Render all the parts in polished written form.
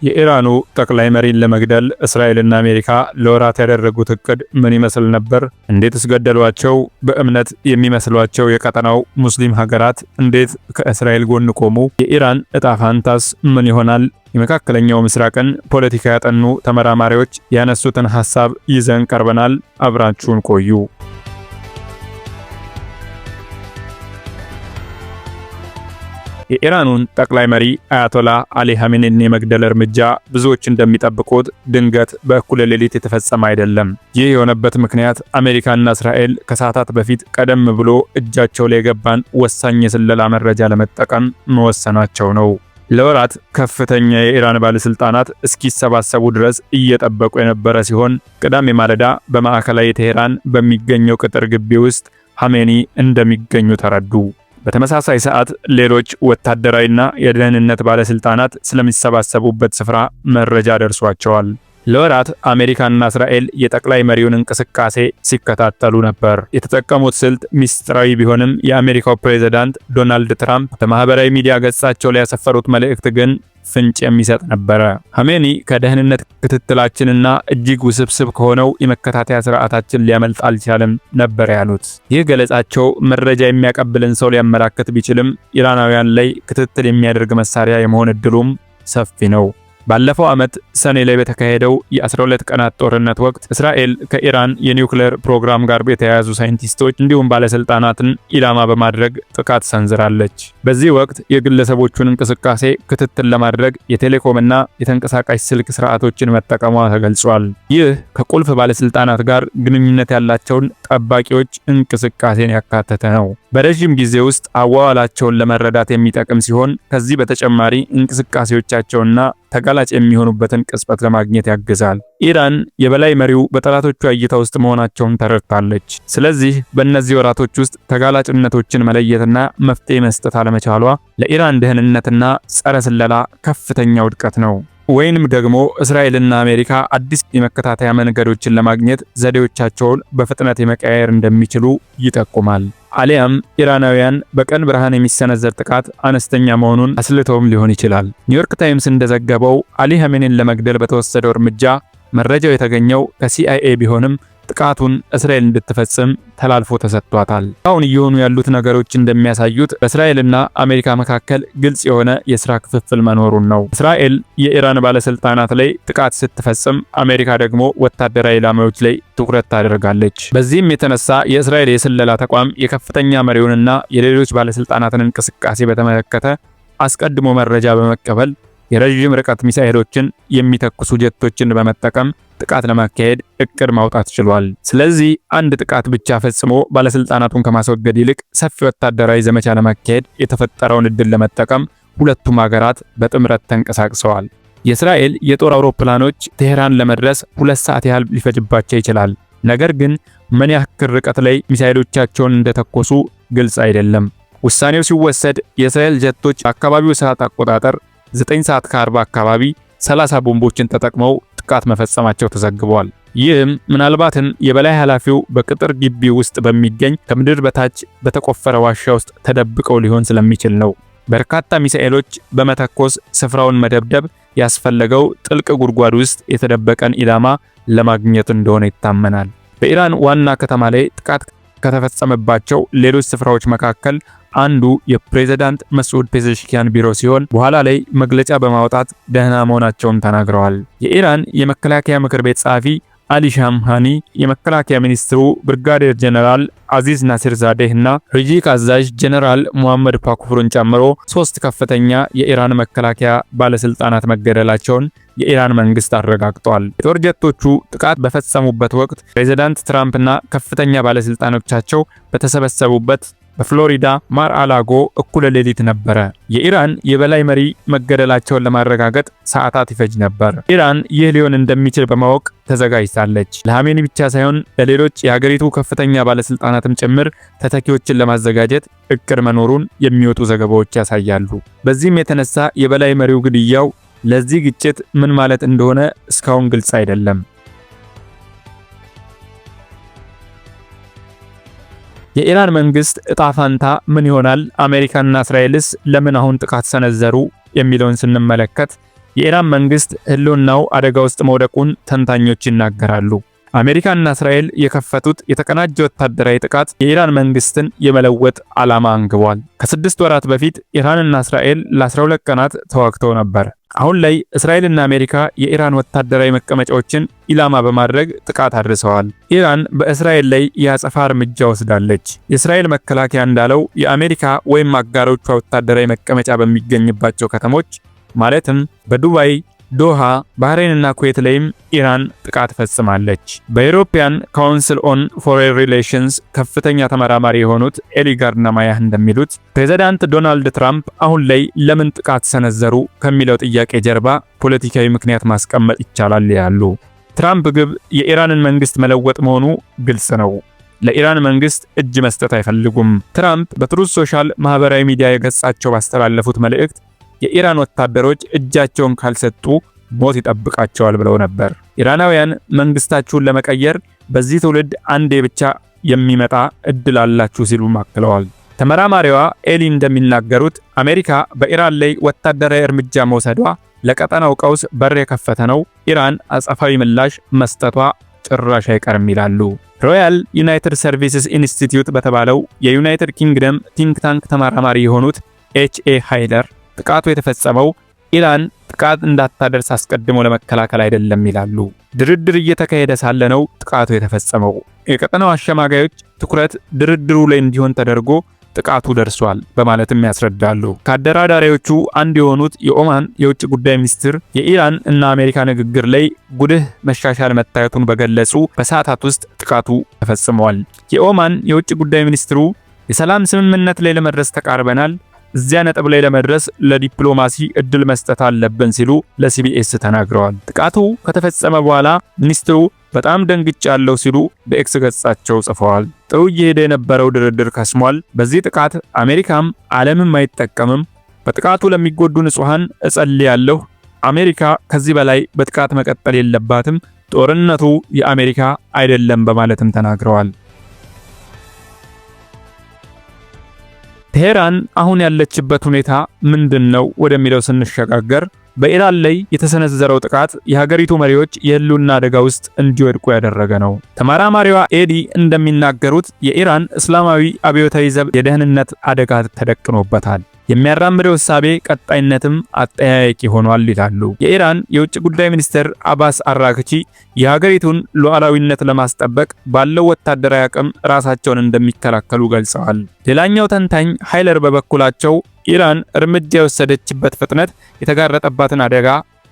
የኢራኑ ጠቅላይ መሪን ለመግደል እስራኤልና አሜሪካ ለወራት ያደረጉት እቅድ ምን ይመስል ነበር? እንዴትስ ገደሏቸው? በእምነት የሚመስሏቸው የቀጠናው ሙስሊም ሀገራት እንዴት ከእስራኤል ጎን ቆሙ? የኢራን እጣ ፋንታስ ምን ይሆናል? የመካከለኛው ምስራቅን ፖለቲካ ያጠኑ ተመራማሪዎች ያነሱትን ሐሳብ ይዘን ቀርበናል። አብራችሁን ቆዩ። የኢራኑን ጠቅላይ መሪ አያቶላ አሊ ኻሜኒን የመግደል እርምጃ ብዙዎች እንደሚጠብቁት ድንገት በእኩለ ሌሊት የተፈጸመ አይደለም። ይህ የሆነበት ምክንያት አሜሪካና እስራኤል ከሰዓታት በፊት ቀደም ብሎ እጃቸው ላይ የገባን ወሳኝ የስለላ መረጃ ለመጠቀም መወሰናቸው ነው። ለወራት ከፍተኛ የኢራን ባለስልጣናት እስኪሰባሰቡ ድረስ እየጠበቁ የነበረ ሲሆን ቅዳሜ ማለዳ በማዕከላዊ ቴሄራን በሚገኘው ቅጥር ግቢ ውስጥ ኻሜኒ እንደሚገኙ ተረዱ። በተመሳሳይ ሰዓት ሌሎች ወታደራዊና የደህንነት ባለስልጣናት ስለሚሰባሰቡበት ስፍራ መረጃ ደርሷቸዋል። ለወራት አሜሪካና እስራኤል የጠቅላይ መሪውን እንቅስቃሴ ሲከታተሉ ነበር። የተጠቀሙት ስልት ሚስጥራዊ ቢሆንም የአሜሪካው ፕሬዝዳንት ዶናልድ ትራምፕ በማህበራዊ ሚዲያ ገጻቸው ላይ ያሰፈሩት መልእክት ግን ፍንጭ የሚሰጥ ነበረ። ኻሜኒ ከደህንነት ክትትላችንና እጅግ ውስብስብ ከሆነው የመከታተያ ስርዓታችን ሊያመልጥ አልቻለም ነበር ያሉት። ይህ ገለጻቸው መረጃ የሚያቀብልን ሰው ሊያመላክት ቢችልም ኢራናውያን ላይ ክትትል የሚያደርግ መሳሪያ የመሆን እድሉም ሰፊ ነው። ባለፈው ዓመት ሰኔ ላይ በተካሄደው የ12 ቀናት ጦርነት ወቅት እስራኤል ከኢራን የኒውክሌር ፕሮግራም ጋር የተያያዙ ሳይንቲስቶች እንዲሁም ባለስልጣናትን ኢላማ በማድረግ ጥቃት ሰንዝራለች። በዚህ ወቅት የግለሰቦቹን እንቅስቃሴ ክትትል ለማድረግ የቴሌኮምና የተንቀሳቃሽ ስልክ ስርዓቶችን መጠቀሟ ተገልጿል። ይህ ከቁልፍ ባለስልጣናት ጋር ግንኙነት ያላቸውን ጠባቂዎች እንቅስቃሴን ያካተተ ነው። በረዥም ጊዜ ውስጥ አዋዋላቸውን ለመረዳት የሚጠቅም ሲሆን ከዚህ በተጨማሪ እንቅስቃሴዎቻቸውና ተጋላጭ የሚሆኑበትን ቅጽበት ለማግኘት ያግዛል። ኢራን የበላይ መሪው በጠላቶቿ እይታ ውስጥ መሆናቸውን ተረድታለች። ስለዚህ በእነዚህ ወራቶች ውስጥ ተጋላጭነቶችን መለየትና መፍትሄ መስጠት አለመቻሏ ለኢራን ደህንነትና ጸረ ስለላ ከፍተኛ ውድቀት ነው። ወይንም ደግሞ እስራኤልና አሜሪካ አዲስ የመከታተያ መንገዶችን ለማግኘት ዘዴዎቻቸውን በፍጥነት የመቀያየር እንደሚችሉ ይጠቁማል። አሊያም ኢራናውያን በቀን ብርሃን የሚሰነዘር ጥቃት አነስተኛ መሆኑን አስልተውም ሊሆን ይችላል። ኒውዮርክ ታይምስ እንደዘገበው አሊ ኻሜኒን ለመግደል በተወሰደው እርምጃ መረጃው የተገኘው ከሲአይኤ ቢሆንም ጥቃቱን እስራኤል እንድትፈጽም ተላልፎ ተሰጥቷታል። አሁን እየሆኑ ያሉት ነገሮች እንደሚያሳዩት በእስራኤልና አሜሪካ መካከል ግልጽ የሆነ የስራ ክፍፍል መኖሩን ነው። እስራኤል የኢራን ባለስልጣናት ላይ ጥቃት ስትፈጽም፣ አሜሪካ ደግሞ ወታደራዊ ኢላማዎች ላይ ትኩረት ታደርጋለች። በዚህም የተነሳ የእስራኤል የስለላ ተቋም የከፍተኛ መሪውንና የሌሎች ባለስልጣናትን እንቅስቃሴ በተመለከተ አስቀድሞ መረጃ በመቀበል የረዥም ርቀት ሚሳኤሎችን የሚተኩሱ ጀቶችን በመጠቀም ጥቃት ለማካሄድ እቅድ ማውጣት ችሏል። ስለዚህ አንድ ጥቃት ብቻ ፈጽሞ ባለስልጣናቱን ከማስወገድ ይልቅ ሰፊ ወታደራዊ ዘመቻ ለማካሄድ የተፈጠረውን እድል ለመጠቀም ሁለቱም ሀገራት በጥምረት ተንቀሳቅሰዋል። የእስራኤል የጦር አውሮፕላኖች ቴሄራን ለመድረስ 2 ሰዓት ያህል ሊፈጅባቸው ይችላል። ነገር ግን ምን ያክል ርቀት ላይ ሚሳኤሎቻቸውን እንደተኮሱ ግልጽ አይደለም። ውሳኔው ሲወሰድ የእስራኤል ጀቶች አካባቢው ሰዓት አቆጣጠር 9 ሰዓት ከ40 አካባቢ 30 ቦምቦችን ተጠቅመው ጥቃት መፈጸማቸው ተዘግቧል። ይህም ምናልባትም የበላይ ኃላፊው በቅጥር ግቢ ውስጥ በሚገኝ ከምድር በታች በተቆፈረ ዋሻ ውስጥ ተደብቀው ሊሆን ስለሚችል ነው። በርካታ ሚሳኤሎች በመተኮስ ስፍራውን መደብደብ ያስፈለገው ጥልቅ ጉድጓድ ውስጥ የተደበቀን ኢላማ ለማግኘት እንደሆነ ይታመናል። በኢራን ዋና ከተማ ላይ ጥቃት ከተፈጸመባቸው ሌሎች ስፍራዎች መካከል አንዱ የፕሬዝዳንት መስዑድ ፔዜሽኪያን ቢሮ ሲሆን በኋላ ላይ መግለጫ በማውጣት ደህና መሆናቸውን ተናግረዋል። የኢራን የመከላከያ ምክር ቤት ጸሐፊ አሊ ሻምሃኒ፣ የመከላከያ ሚኒስትሩ ብርጋዴር ጀነራል አዚዝ ናሲር ዛዴህ እና ሪጂክ አዛዥ ጀነራል ሙሐመድ ፓኩፍሩን ጨምሮ 3 ከፍተኛ የኢራን መከላከያ ባለስልጣናት መገደላቸውን የኢራን መንግስት አረጋግጧል። የጦር ጀቶቹ ጥቃት በፈጸሙበት ወቅት ፕሬዝዳንት ትራምፕና ከፍተኛ ባለስልጣኖቻቸው በተሰበሰቡበት በፍሎሪዳ ማር አላጎ እኩለ ሌሊት ነበረ። የኢራን የበላይ መሪ መገደላቸውን ለማረጋገጥ ሰዓታት ይፈጅ ነበር። ኢራን ይህ ሊሆን እንደሚችል በማወቅ ተዘጋጅታለች። ለኻሜኒ ብቻ ሳይሆን ለሌሎች የሀገሪቱ ከፍተኛ ባለስልጣናትም ጭምር ተተኪዎችን ለማዘጋጀት እቅድ መኖሩን የሚወጡ ዘገባዎች ያሳያሉ። በዚህም የተነሳ የበላይ መሪው ግድያው ለዚህ ግጭት ምን ማለት እንደሆነ እስካሁን ግልጽ አይደለም። የኢራን መንግስት እጣ ፋንታ ምን ይሆናል? አሜሪካና እስራኤልስ ለምን አሁን ጥቃት ሰነዘሩ? የሚለውን ስንመለከት የኢራን መንግስት ህልውናው አደጋ ውስጥ መውደቁን ተንታኞች ይናገራሉ። አሜሪካና እስራኤል የከፈቱት የተቀናጀ ወታደራዊ ጥቃት የኢራን መንግስትን የመለወጥ ዓላማ አንግቧል። ከ6 ወራት በፊት ኢራንና እስራኤል ለ12 ቀናት ተዋግተው ነበር። አሁን ላይ እስራኤልና አሜሪካ የኢራን ወታደራዊ መቀመጫዎችን ኢላማ በማድረግ ጥቃት አድርሰዋል። ኢራን በእስራኤል ላይ የአጸፋ እርምጃ ወስዳለች። የእስራኤል መከላከያ እንዳለው የአሜሪካ ወይም አጋሮቿ ወታደራዊ መቀመጫ በሚገኝባቸው ከተሞች ማለትም በዱባይ፣ ዶሃ፣ ባህሬንና ኩዌት ላይም ኢራን ጥቃት ፈጽማለች። በ European Council on Foreign Relations ከፍተኛ ተመራማሪ የሆኑት ኤሊ ጋርናማያህ እንደሚሉት ፕሬዚዳንት ዶናልድ ትራምፕ አሁን ላይ ለምን ጥቃት ሰነዘሩ ከሚለው ጥያቄ ጀርባ ፖለቲካዊ ምክንያት ማስቀመጥ ይቻላል ይላሉ። ትራምፕ ግብ የኢራንን መንግስት መለወጥ መሆኑ ግልጽ ነው። ለኢራን መንግስት እጅ መስጠት አይፈልጉም። ትራምፕ በ Truth Social ማህበራዊ ሚዲያ ገጻቸው ባስተላለፉት መልእክት የኢራን ወታደሮች እጃቸውን ካልሰጡ ሞት ይጠብቃቸዋል ብለው ነበር። ኢራናውያን መንግስታችሁን ለመቀየር በዚህ ትውልድ አንዴ ብቻ የሚመጣ እድል አላችሁ ሲሉ አክለዋል። ተመራማሪዋ ኤሊ እንደሚናገሩት አሜሪካ በኢራን ላይ ወታደራዊ እርምጃ መውሰዷ ለቀጠናው ቀውስ በር የከፈተ ነው። ኢራን አጸፋዊ ምላሽ መስጠቷ ጭራሽ አይቀርም ይላሉ። Royal United Services Institute በተባለው የዩናይትድ ኪንግደም think tank ተመራማሪ የሆኑት ኤች ኤ ሃይለር ጥቃቱ የተፈጸመው ኢራን ጥቃት እንዳታደርስ አስቀድሞ ለመከላከል አይደለም ይላሉ። ድርድር እየተካሄደ ሳለ ነው ጥቃቱ የተፈጸመው። የቀጠናው አሸማጋዮች ትኩረት ድርድሩ ላይ እንዲሆን ተደርጎ ጥቃቱ ደርሷል በማለትም ያስረዳሉ። ከአደራዳሪዎቹ አንዱ የሆኑት የኦማን የውጭ ጉዳይ ሚኒስትር የኢራን እና አሜሪካ ንግግር ላይ ጉልህ መሻሻል መታየቱን በገለጹ በሰዓታት ውስጥ ጥቃቱ ተፈጽሟል። የኦማን የውጭ ጉዳይ ሚኒስትሩ የሰላም ስምምነት ላይ ለመድረስ ተቃርበናል፣ እዚያ ነጥብ ላይ ለመድረስ ለዲፕሎማሲ እድል መስጠት አለብን ሲሉ ለሲቢኤስ ተናግረዋል። ጥቃቱ ከተፈጸመ በኋላ ሚኒስትሩ በጣም ደንግጫለሁ ሲሉ በኤክስ ገጻቸው ጽፈዋል። ጥሩ እየሄደ የነበረው ድርድር ከስሟል። በዚህ ጥቃት አሜሪካም ዓለምም አይጠቀምም። በጥቃቱ ለሚጎዱ ንጹሐን እጸልያለሁ። አሜሪካ ከዚህ በላይ በጥቃት መቀጠል የለባትም። ጦርነቱ የአሜሪካ አይደለም በማለትም ተናግረዋል። ቴሄራን አሁን ያለችበት ሁኔታ ምንድን ነው ወደሚለው ስንሸጋገር በኢራን ላይ የተሰነዘረው ጥቃት የሀገሪቱ መሪዎች የህልውና አደጋ ውስጥ እንዲወድቁ ያደረገ ነው። ተመራማሪዋ ኤዲ እንደሚናገሩት የኢራን እስላማዊ አብዮታዊ ዘብ የደህንነት አደጋ ተደቅኖበታል። የሚያራምደው እሳቤ ቀጣይነትም አጠያያቂ ሆኗል ይላሉ። የኢራን የውጭ ጉዳይ ሚኒስትር አባስ አራክቺ የሀገሪቱን ሉዓላዊነት ለማስጠበቅ ባለው ወታደራዊ አቅም ራሳቸውን እንደሚከላከሉ ገልጸዋል። ሌላኛው ተንታኝ ሃይለር በበኩላቸው ኢራን እርምጃ የወሰደችበት ፍጥነት የተጋረጠባትን አደጋ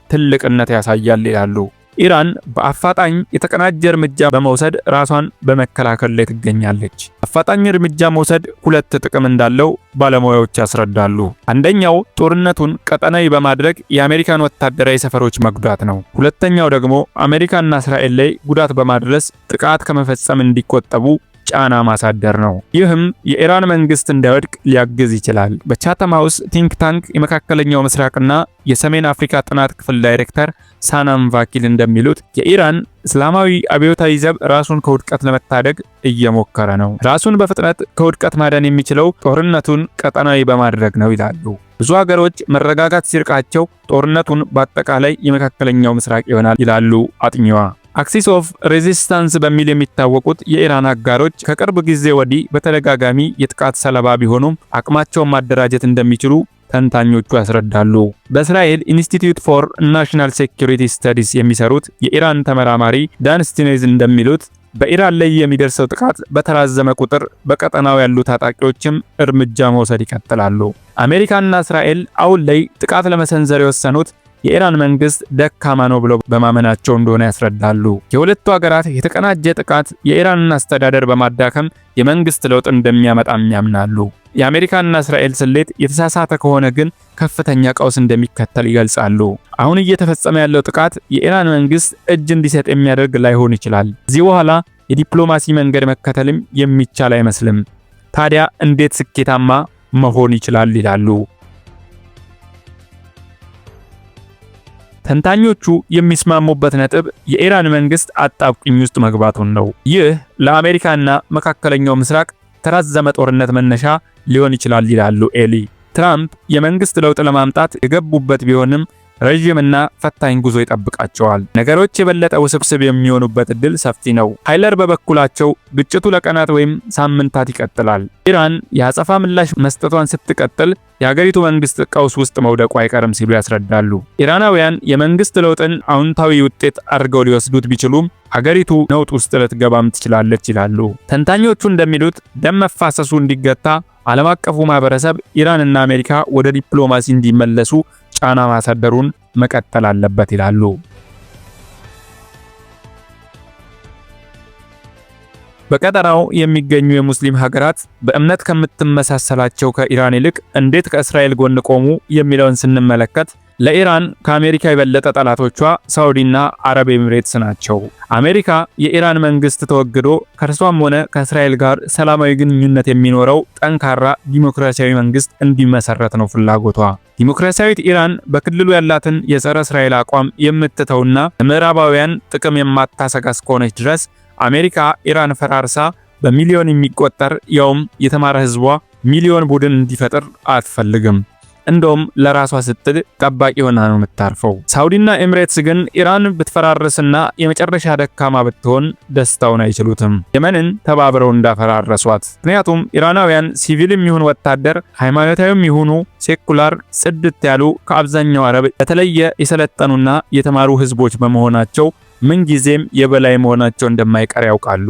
ትልቅነት ያሳያል ይላሉ። ኢራን በአፋጣኝ የተቀናጀ እርምጃ በመውሰድ ራሷን በመከላከል ላይ ትገኛለች። አፋጣኝ እርምጃ መውሰድ ሁለት ጥቅም እንዳለው ባለሙያዎች ያስረዳሉ። አንደኛው ጦርነቱን ቀጠናዊ በማድረግ የአሜሪካን ወታደራዊ ሰፈሮች መጉዳት ነው። ሁለተኛው ደግሞ አሜሪካና እስራኤል ላይ ጉዳት በማድረስ ጥቃት ከመፈጸም እንዲቆጠቡ ጫና ማሳደር ነው። ይህም የኢራን መንግስት እንዳይወድቅ ሊያግዝ ይችላል። በቻተም ሃውስ think tank የመካከለኛው ምስራቅና የሰሜን አፍሪካ ጥናት ክፍል ዳይሬክተር ሳናም ቫኪል እንደሚሉት የኢራን እስላማዊ አብዮታዊ ዘብ ራሱን ከውድቀት ለመታደግ እየሞከረ ነው። ራሱን በፍጥነት ከውድቀት ማዳን የሚችለው ጦርነቱን ቀጠናዊ በማድረግ ነው ይላሉ። ብዙ ሀገሮች መረጋጋት ሲርቃቸው ጦርነቱን በአጠቃላይ የመካከለኛው ምስራቅ ይሆናል ይላሉ አጥኚዋ። Axis of Resistance በሚል የሚታወቁት የኢራን አጋሮች ከቅርብ ጊዜ ወዲህ በተደጋጋሚ የጥቃት ሰለባ ቢሆኑም አቅማቸውን ማደራጀት እንደሚችሉ ተንታኞቹ ያስረዳሉ። በእስራኤል Institute for National Security Studies የሚሰሩት የኢራን ተመራማሪ ዳን ስቲኔዝ እንደሚሉት በኢራን ላይ የሚደርሰው ጥቃት በተራዘመ ቁጥር በቀጠናው ያሉ ታጣቂዎችም እርምጃ መውሰድ ይቀጥላሉ። አሜሪካና እስራኤል አሁን ላይ ጥቃት ለመሰንዘር የወሰኑት የኢራን መንግስት ደካማ ነው ብለው በማመናቸው እንደሆነ ያስረዳሉ። የሁለቱ ሀገራት የተቀናጀ ጥቃት የኢራንን አስተዳደር በማዳከም የመንግስት ለውጥ እንደሚያመጣም ያምናሉ። የአሜሪካና እስራኤል ስሌት የተሳሳተ ከሆነ ግን ከፍተኛ ቀውስ እንደሚከተል ይገልጻሉ። አሁን እየተፈጸመ ያለው ጥቃት የኢራን መንግስት እጅ እንዲሰጥ የሚያደርግ ላይሆን ይችላል። ከዚህ በኋላ የዲፕሎማሲ መንገድ መከተልም የሚቻል አይመስልም። ታዲያ እንዴት ስኬታማ መሆን ይችላል ይላሉ። ተንታኞቹ የሚስማሙበት ነጥብ የኢራን መንግስት አጣብቂኝ ውስጥ መግባቱን ነው። ይህ ለአሜሪካና መካከለኛው ምስራቅ ተራዘመ ጦርነት መነሻ ሊሆን ይችላል ይላሉ ኤሊ። ትራምፕ የመንግስት ለውጥ ለማምጣት የገቡበት ቢሆንም ረዥምና ፈታኝ ጉዞ ይጠብቃቸዋል። ነገሮች የበለጠ ውስብስብ የሚሆኑበት እድል ሰፊ ነው። ሃይለር በበኩላቸው ግጭቱ ለቀናት ወይም ሳምንታት ይቀጥላል፣ ኢራን የአጸፋ ምላሽ መስጠቷን ስትቀጥል የሀገሪቱ መንግስት ቀውስ ውስጥ መውደቁ አይቀርም ሲሉ ያስረዳሉ። ኢራናውያን የመንግስት ለውጥን አዎንታዊ ውጤት አድርገው ሊወስዱት ቢችሉም ሀገሪቱ ነውጥ ውስጥ ልትገባም ትችላለች ይላሉ። ተንታኞቹ እንደሚሉት ደም መፋሰሱ እንዲገታ ዓለም አቀፉ ማህበረሰብ ኢራንና አሜሪካ ወደ ዲፕሎማሲ እንዲመለሱ ጫና ማሳደሩን መቀጠል አለበት ይላሉ። በቀጠናው የሚገኙ የሙስሊም ሀገራት በእምነት ከምትመሳሰላቸው ከኢራን ይልቅ እንዴት ከእስራኤል ጎን ቆሙ የሚለውን ስንመለከት ለኢራን ከአሜሪካ የበለጠ ጠላቶቿ ሳውዲና አረብ ኤሚሬትስ ናቸው። አሜሪካ የኢራን መንግስት ተወግዶ ከእርሷም ሆነ ከእስራኤል ጋር ሰላማዊ ግንኙነት የሚኖረው ጠንካራ ዲሞክራሲያዊ መንግስት እንዲመሰረት ነው ፍላጎቷ። ዲሞክራሲያዊት ኢራን በክልሉ ያላትን የጸረ እስራኤል አቋም የምትተውና ለምዕራባውያን ጥቅም የማታሰጋ እስከሆነች ድረስ አሜሪካ ኢራን ፈራርሳ በሚሊዮን የሚቆጠር ያውም የተማረ ህዝቧ ሚሊዮን ቡድን እንዲፈጥር አትፈልግም። እንደውም ለራሷ ስትል ጠባቂ ሆና ነው የምታርፈው። ሳውዲና ኤሚሬትስ ግን ኢራን ብትፈራርስና የመጨረሻ ደካማ ብትሆን ደስታውን አይችሉትም፣ የመንን ተባብረው እንዳፈራረሷት። ምክንያቱም ኢራናውያን ሲቪልም ይሁን ወታደር፣ ሃይማኖታዊም ይሁኑ secular ጽድት ያሉ ከአብዛኛው አረብ በተለየ የሰለጠኑና የተማሩ ህዝቦች በመሆናቸው ምንጊዜም የበላይ መሆናቸው እንደማይቀር ያውቃሉ።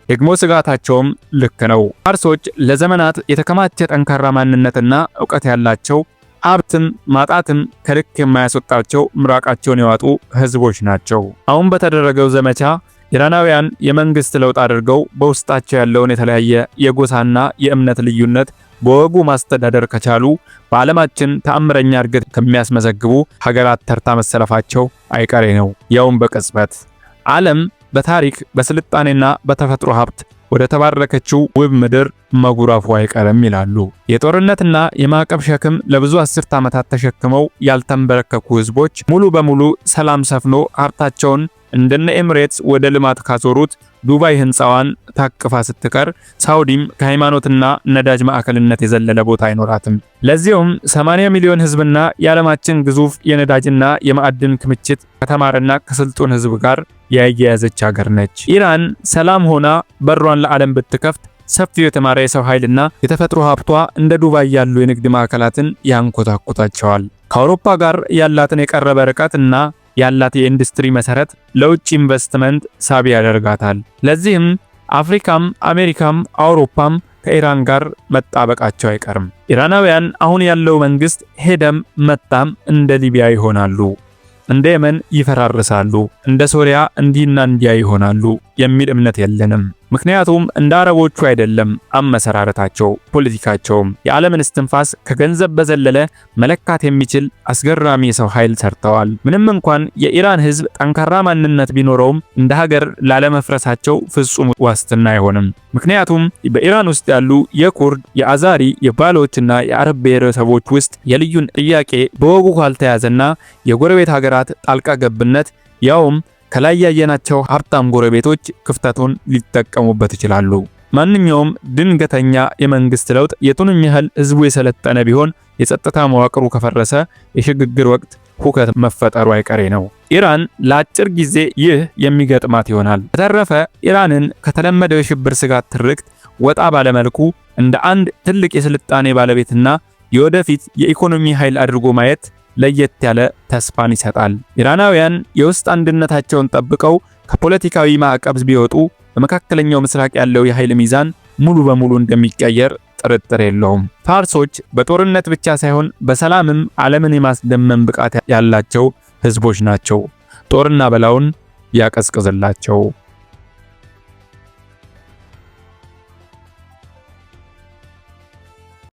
ደግሞ ስጋታቸውም ልክ ነው። ፋርሶች ለዘመናት የተከማቸ ጠንካራ ማንነትና እውቀት ያላቸው፣ ሀብትም ማጣትም ከልክ የማያስወጣቸው ምራቃቸውን የዋጡ ህዝቦች ናቸው። አሁን በተደረገው ዘመቻ ኢራናውያን የመንግስት ለውጥ አድርገው በውስጣቸው ያለውን የተለያየ የጎሳና የእምነት ልዩነት በወጉ ማስተዳደር ከቻሉ በዓለማችን ተአምረኛ እድገት ከሚያስመዘግቡ ሀገራት ተርታ መሰለፋቸው አይቀሬ ነው፣ ያውም በቅጽበት። ዓለም በታሪክ፣ በስልጣኔና በተፈጥሮ ሀብት ወደ ተባረከችው ውብ ምድር መጉረፉ አይቀርም ይላሉ። የጦርነትና የማዕቀብ ሸክም ለብዙ አስርት ዓመታት ተሸክመው ያልተንበረከኩ ህዝቦች ሙሉ በሙሉ ሰላም ሰፍኖ ሀብታቸውን እንደነ ኤሚሬትስ ወደ ልማት ካዞሩት ዱባይ ህንፃዋን ታቅፋ ስትቀር ሳውዲም ከሃይማኖትና ነዳጅ ማዕከልነት የዘለለ ቦታ አይኖራትም። ለዚያውም 80 ሚሊዮን ህዝብና የዓለማችን ግዙፍ የነዳጅና የማዕድን ክምችት ከተማረና ከስልጡን ህዝብ ጋር ያያያዘች ሀገር ነች። ኢራን ሰላም ሆና በሯን ለዓለም ብትከፍት ሰፊው የተማረ የሰው ኃይልና የተፈጥሮ ሀብቷ እንደ ዱባይ ያሉ የንግድ ማዕከላትን ያንኮታኮታቸዋል። ከአውሮፓ ጋር ያላትን የቀረበ ርቀት እና ያላት የኢንዱስትሪ መሰረት ለውጭ ኢንቨስትመንት ሳቢ ያደርጋታል። ለዚህም አፍሪካም አሜሪካም አውሮፓም ከኢራን ጋር መጣበቃቸው አይቀርም። ኢራናውያን አሁን ያለው መንግስት ሄደም መጣም እንደ ሊቢያ ይሆናሉ፣ እንደ የመን ይፈራርሳሉ፣ እንደ ሶሪያ እንዲህና እንዲያ ይሆናሉ የሚል እምነት የለንም። ምክንያቱም እንደ አረቦቹ አይደለም አመሰራረታቸው፣ ፖለቲካቸውም። የዓለምን እስትንፋስ ከገንዘብ በዘለለ መለካት የሚችል አስገራሚ የሰው ኃይል ሰርተዋል። ምንም እንኳን የኢራን ሕዝብ ጠንካራ ማንነት ቢኖረውም እንደ ሀገር ላለመፍረሳቸው ፍጹም ዋስትና አይሆንም። ምክንያቱም በኢራን ውስጥ ያሉ የኩርድ፣ የአዛሪ፣ የባሎችና የአረብ ብሔረሰቦች ውስጥ የልዩን ጥያቄ በወጉ ካልተያዘና የጎረቤት ሀገራት ጣልቃ ገብነት ያውም ከላይ ያየናቸው ሀብታም ጎረቤቶች ክፍተቱን ሊጠቀሙበት ይችላሉ። ማንኛውም ድንገተኛ የመንግስት ለውጥ የቱንም ያህል ህዝቡ የሰለጠነ ቢሆን የጸጥታ መዋቅሩ ከፈረሰ የሽግግር ወቅት ሁከት መፈጠሩ አይቀሬ ነው። ኢራን ለአጭር ጊዜ ይህ የሚገጥማት ይሆናል። በተረፈ ኢራንን ከተለመደው የሽብር ስጋት ትርክት ወጣ ባለመልኩ እንደ አንድ ትልቅ የስልጣኔ ባለቤትና የወደፊት የኢኮኖሚ ኃይል አድርጎ ማየት ለየት ያለ ተስፋን ይሰጣል። ኢራናውያን የውስጥ አንድነታቸውን ጠብቀው ከፖለቲካዊ ማዕቀብ ቢወጡ በመካከለኛው ምስራቅ ያለው የኃይል ሚዛን ሙሉ በሙሉ እንደሚቀየር ጥርጥር የለውም። ፋርሶች በጦርነት ብቻ ሳይሆን በሰላምም ዓለምን የማስደመም ብቃት ያላቸው ህዝቦች ናቸው። ጦርና በላውን ያቀዝቅዝላቸው።